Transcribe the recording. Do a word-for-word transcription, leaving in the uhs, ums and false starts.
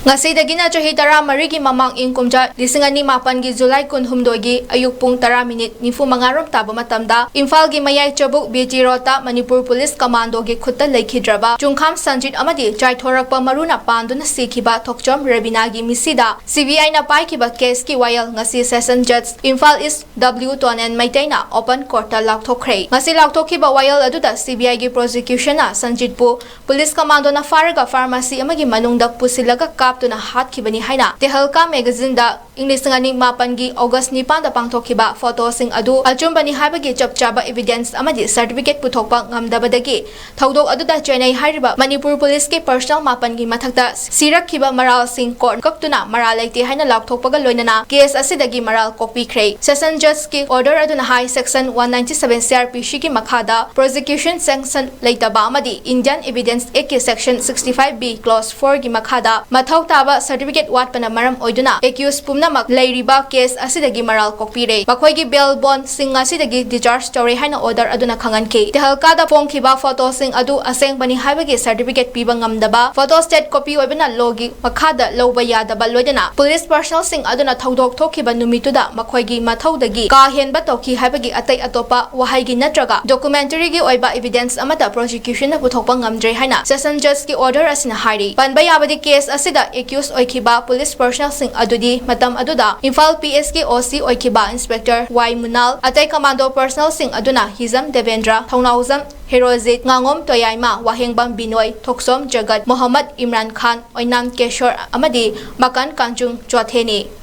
ꯉꯁꯤꯗꯒꯤꯅ ꯆꯍꯤ ꯇꯔꯥꯃꯔꯤꯒꯤ ꯃꯃꯥꯡ, ꯏꯪ ꯀꯨꯝꯖꯥ ꯂꯤꯁꯤꯡ ꯑꯅꯤ ꯃꯥꯄꯟꯒꯤ ꯖꯨꯂꯥꯏ ꯀꯨꯟꯍꯨꯝꯗꯣꯏꯒꯤ ꯑꯌꯨꯛ ꯄꯨꯡ ꯇꯔꯥ ꯃꯤꯅꯤꯠ ꯅꯤꯐꯨ ꯃꯉꯥ ꯔꯣꯝ ꯇꯥꯕ ꯃꯇꯝꯗ ꯏꯝꯐꯥꯜꯒꯤ ꯃꯌꯥꯏ ꯆꯕꯨꯛ ꯕꯤ ꯇꯤ ꯔꯣꯗꯇ ꯃꯅꯤꯄꯨꯔ ꯄꯨꯂꯤꯁ ꯀꯃꯥꯟꯗꯣꯒꯤ ꯈꯨꯠꯇ ꯂꯩꯈꯤꯗ꯭ꯔꯕ ꯆꯨꯡꯈꯥꯝ ꯁꯟꯖꯤꯠ ꯑꯃꯗꯤ ꯆꯥꯏꯊꯣꯔꯛꯄ ꯃꯔꯨꯅ ꯄꯥꯟꯗꯨꯅ ꯁꯤꯈꯤꯕ ꯊꯣꯛꯆꯣꯝ ꯔꯕꯤꯅꯥꯒꯤ ꯃꯤꯁꯤꯗ ꯁꯤ ꯕꯤ ꯑꯥꯏꯅ ꯄꯥꯏꯈꯤꯕ ꯀꯦꯁꯀꯤ ꯋꯥꯌꯦꯜ ꯉꯁꯤ ꯁꯦꯁꯟ ꯖꯖ, ꯏꯝꯐꯥꯜ ꯏꯁ, ꯗꯕ꯭ꯂꯤꯎ ꯇꯣꯅꯦꯟ ꯃꯩꯇꯩꯅ ꯑꯣꯄꯟ ꯀꯣꯔꯠꯇ ꯂꯥꯎꯊꯣꯛꯈ꯭ꯔꯦ꯫ ꯉꯁꯤ ꯂꯥꯎꯊꯣꯛꯈꯤꯕ ꯋꯥꯌꯦꯜ ꯑꯗꯨꯗ ꯁꯤ ꯕꯤ ꯑꯥꯏꯒꯤ ꯄ꯭ꯔꯣꯁꯤꯀ꯭ꯌꯨꯁꯟꯅ ꯁꯟꯖꯤꯠꯄꯨ ꯄꯨꯂꯤꯁ ꯀꯃꯥꯟꯗꯣꯅ ꯐꯥꯔꯒ ꯐꯥꯔꯃꯥꯁꯤ ꯑꯃꯒꯤ ꯃꯅꯨꯡꯗ ꯄꯨꯁꯤꯜꯂꯒ ꯀꯥꯞꯇꯨꯅ ꯍꯥꯠꯈꯤꯕꯅꯤ ꯍꯥꯏꯅ ꯇꯦꯍꯜꯀꯥ ꯃꯦꯒꯥꯖꯤꯟꯗ ꯏꯪ ꯂꯤꯁꯤꯡ ꯑꯅꯤ ꯃꯥꯄꯟꯒꯤ ꯑꯣꯒꯁ ꯅꯤꯄꯥꯟꯗ ꯄꯥꯡꯊꯣꯛꯈꯤꯕ ꯐꯣꯇꯣꯁꯤꯡ ꯑꯗꯨ ꯑꯆꯨꯝꯕꯅꯤ ꯍꯥꯏꯕꯒꯤ ꯆꯞ ꯆꯥꯕ ꯏꯕꯤꯗꯦꯟꯁ ꯑꯃꯗꯤ ꯁꯔꯇꯤꯐꯤꯀꯦꯠ ꯄꯨꯊꯣꯛꯄ ꯉꯝꯗꯕꯗꯒꯤ ꯊꯧꯗꯣꯛ ꯑꯗꯨꯗ ꯆꯦꯟꯅꯩ ꯍꯥꯏꯔꯤꯕ ꯃꯅꯤꯄꯨꯔ ꯄꯨꯂꯤꯁꯀꯤ ꯄꯔꯁꯅꯦꯜ ꯃꯥꯄꯟꯒꯤ ꯃꯊꯛꯇ ꯁꯤꯔꯛꯈꯤꯕ ꯃꯔꯥꯜꯁꯤꯡ ꯀꯣꯔꯠ ꯀꯛꯇꯨꯅ ꯃꯔꯥꯜ ꯂꯩꯇꯦ ꯍꯥꯏꯅ ꯂꯥꯎꯊꯣꯛꯄꯒ ꯂꯣꯏꯅꯅ ꯀꯦꯁ ꯑꯁꯤꯗꯒꯤ ꯃꯔꯥꯜ ꯀꯣꯛꯄꯤꯈ꯭ꯔꯦ꯫ ꯁꯦꯁꯟ ꯖꯖꯀꯤ ꯑꯣꯔꯗꯔ ꯑꯗꯨꯅ ꯍꯥꯏ, section one ninety seven C R P ꯁꯤꯒꯤ ꯃꯈꯥꯗ ꯄ꯭ꯔꯣꯁꯤꯀ꯭ꯌꯨꯁꯟ ꯁꯦꯡꯁꯟ ꯂꯩꯇꯕ ꯑꯃꯗꯤ ꯏꯟꯗꯤꯌꯟ ꯏꯕꯤꯗꯦꯟꯁ ꯑꯦꯛꯀꯤ section sixty five B clause ꯐꯣꯔꯒꯤ ꯃꯈꯥꯗ ꯃꯊꯧ ꯇꯥꯕ ꯁꯔꯇꯤꯐꯤꯀꯦꯠ ꯋꯥꯠꯄꯅ ꯃꯔꯝ ꯑꯣꯏꯗꯨꯅ ꯑꯦꯀ꯭ꯌꯨꯁ ꯄꯨꯝꯅꯃꯛ ꯂꯩꯔꯤꯕ ꯀꯦꯁ ꯑꯁꯤꯗꯒꯤ ꯃꯔꯥꯜ ꯀꯣꯛꯄꯤꯔꯦ꯫ ꯃꯈꯣꯏꯒꯤ ꯕꯦꯜ ꯕꯣꯟꯁꯤꯡ ꯑꯁꯤꯗꯒꯤ ꯗꯤꯆꯥꯔꯖ ꯇꯧꯔꯦ ꯍꯥꯏꯅ ꯑꯣꯔꯗꯔ ꯑꯗꯨꯅ ꯈꯪꯍꯟꯈꯤ꯫ ꯇꯦꯍꯜꯀꯥꯗ ꯐꯣꯡꯈꯤꯕ ꯐꯣꯇꯣꯁꯤꯡ ꯑꯗꯨ ꯑꯁꯦꯡꯕꯅꯤ ꯍꯥꯏꯕꯒꯤ ꯁꯔꯇꯤꯐꯤꯀꯦꯠ ꯄꯤꯕ ꯉꯝꯗꯕ, ꯐꯣꯇꯣꯁꯇꯦꯠ ꯀꯣꯄꯤ ꯑꯣꯏꯕꯅ ꯂꯣꯒꯤ ꯃꯈꯥꯗ ꯂꯧꯕ ꯌꯥꯗꯕ, ꯂꯣꯏꯅꯅ ꯄꯨꯂꯤꯁ ꯄꯔꯁꯅꯦꯜꯁꯤꯡ ꯑꯗꯨꯅ ꯊꯧꯗꯣꯛ ꯊꯣꯛꯈꯤꯕ ꯅꯨꯃꯤꯠꯇꯨꯗ ꯃꯈꯣꯏꯒꯤ ꯃꯊꯧꯗꯒꯤ ꯀꯥ ꯍꯦꯟꯕ ꯇꯧꯈꯤ ꯍꯥꯏꯕꯒꯤ ꯑꯇꯩ ꯑꯇꯣꯞꯄ ꯋꯥꯍꯩꯒꯤ ꯅꯠꯇ꯭ꯔꯒ ꯗꯣꯀꯨꯃꯦꯟꯇꯔꯤꯒꯤ ꯑꯣꯏꯕ ꯏꯕꯤꯗꯦꯟꯁ ꯑꯃꯠꯇ ꯄ꯭ꯔꯣꯁꯤꯀ꯭ꯌꯨꯁꯟꯅ ꯄꯨꯊꯣꯛꯄ ꯉꯝꯗ꯭ꯔꯦ ꯍꯥꯏꯅ ꯁꯦꯁꯟ ꯖꯖꯀꯤ ꯑꯣꯔꯗꯔ ꯑꯁꯤꯅ ꯍꯥꯏꯔꯤ꯫ ꯄꯟꯕ ꯌꯥꯕꯗꯤ, ꯀꯦꯁ ꯑꯁꯤꯗ ꯑꯦꯀ꯭ꯌꯨꯁ ꯑꯣꯏꯈꯤꯕ ꯄꯨꯂꯤꯁ ꯄꯔꯁꯅꯦꯜꯁꯤꯡ ꯑꯗꯨꯗꯤ ꯃꯇꯝ ꯑꯗꯨꯗ ꯏꯝꯐꯥꯜ ꯄꯤ ꯑꯦꯁꯀꯤ ꯑꯣ ꯁꯤ ꯑꯣꯏꯈꯤꯕ ꯏꯟꯁꯄꯦꯛꯇꯔ ꯋꯥꯏ ꯃꯨꯅꯥꯜ, ꯑꯇꯩ ꯀꯃꯥꯟꯗꯣ ꯄꯔꯁꯅꯦꯜꯁꯤꯡ ꯑꯗꯨꯅ ꯍꯤꯖꯝ ꯗꯦꯕꯦꯟꯗ꯭ꯔ, ꯊꯧꯅꯥꯎꯖꯝ ꯍꯦꯔꯣꯖꯤꯠ, ꯉꯥꯉꯣꯝ ꯇꯣꯌꯥꯏꯃ, ꯋꯥꯍꯦꯡꯕꯝ ꯕꯤꯅꯣꯏ, ꯊꯣꯛꯆꯣꯝ ꯖꯒꯠ, ꯃꯣꯍꯝꯃꯗ ꯏꯝꯔꯥꯟ ꯈꯥꯟ, ꯑꯣꯏꯅꯥꯝ ꯀꯦꯁꯣꯔ ꯑꯃꯗꯤ ꯃꯀꯟ ꯀꯥꯟꯆꯨꯡ ꯆꯣꯊꯦꯅꯤ꯫